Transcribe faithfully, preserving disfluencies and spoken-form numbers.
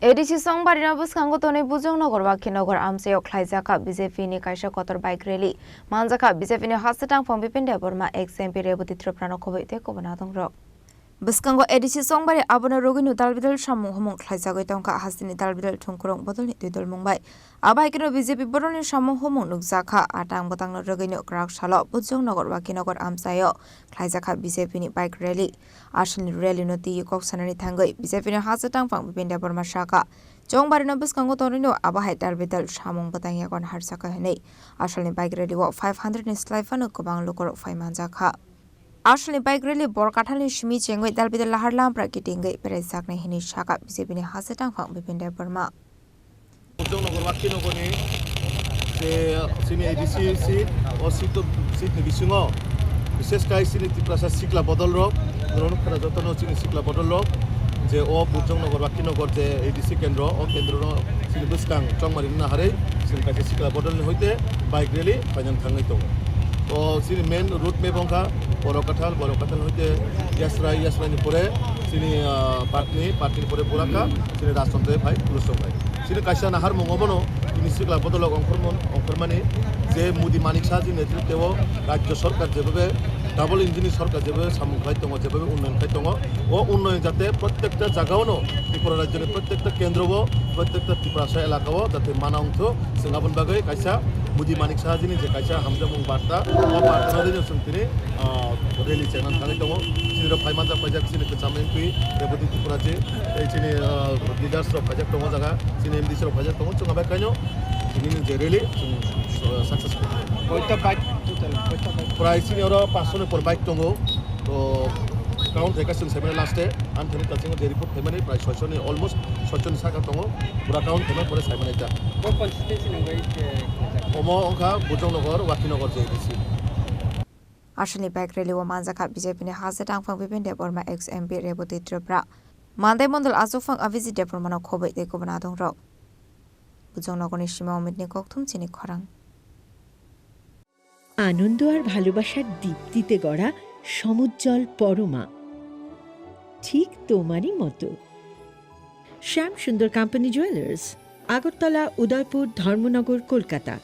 A D C Chongbarino bwskango tonwi Bujongnogar Wakinogar amchaio khlaijakha B J P ni kaisa kotor bike rally. Manjakha B J P ni haste tangphang Bipin Debbarma, ex M P Rebati Tripura no khoboi tei kubun adongrok. Bwskango A D C Chongbari abono rwgwino dalbidal samung humung khlaijagwi tongkha hasteni dalbidal thungkurung bodolni twi dolmung bai. Abo hai kheno B J P borokni samung humung nukjakha. Atang bwtangno rwgwino kwrak salo Bujongnogar Wakinogar amchaio khlaijakha B J P ni bike rally. Asalni rally no twi kok sanani thangwi B J P ni haste tangphang Bipin Debbarma sakha, Chongbarino bwskango tonwino abo hai dalbidal samung bwtang yagon harjakha hwnwi. Asalni bike rally o five hundred ni slai phano kwbang lukurok phai manjakha. Asalni bike rally Borkathalni simi chengwi dalbidal lahar lampra kitingwi beraijaknai hwnwi sakha B J P ni haste tangphang Bipin Debbarma. Bujongnogar Wakinogarni je chini A D C seat, o seat, seat ni bisingo bishesh kai chini Tiprasa sikla bodolrok, norok nukha jotono chini sikla bodolrok, je o Bujongnogar Wakinogar je A D C kendro, o kendrono chini bwskang Chongmari wngna harwi chini kaisa sikla bodolni hoite bike rally phainani thangwi tongo. O chini main road map wngkha Borokkathal, Borokkathal hoite Yasrai, Yasraini pore chini, ah, Patni, Patni pore Buraka, chini Rajtantri phai Kulusong phai. Chini kaisa naharmungo bono chini sikla bodolrok ongkhormon-, ongkhormani je Modi Manik Shah ji netritwo rajyo sorkar jebhabe double engine ni sorkar jebhabe samung khlai tongo, jebhabe unnoyon khlai tongo, o unnoyon jate prottekta jagaono Tripura rajyoni prottekta kendro o, prottekta Tiprasa elaka o jate mana wngthok, chwng aboni bagwi kaisa Modi Manik Shah ji ni je kaisa hamjakmung barta, o barta no rwino chwng tini, ah, rally chengnani thangwi tongo. Chini rok phai manjak, phaijak chini kwcham M P Rebati Tripura ji, tei chini, ah, leaders rok phaijak tongo jaga, chini M D C rok phaijak tongo, chwng abai kaino chini je rally chwng, ah, successful. Koita bike total, koita bike? Prai chini oro paanch sho ni por bike tongo. To count khaika chwng saimani last e, ang thani kasingo je report khaimani prai soi sho ni, almost soi sho ni saka tongo, pura count khaimani pore saimani ta. Bo constituency ni wngwi je khaijak? Omo wngkha Bujongnogar, Wakinogar je A D C. Asalni bike rally o manjakha B J P ni haste tangphang Bipin Debbarma, ex M P Rebati Tripura, Mandai Mondol Achukphang Abhijit Debbarma no khoboi tei kubun adongrok. Bujongnogarni sima Omitni kokthum chini khorang. আনন্দ আর ভালোবাসার দীপ্তিতে গড়া সমুজ্জ্বল পরমা, ঠিক তোমারই মতো। শ্যাম সুন্দর company jewellers, Agartala, উদয়পুর, ধর্মনগর, কলকাতা।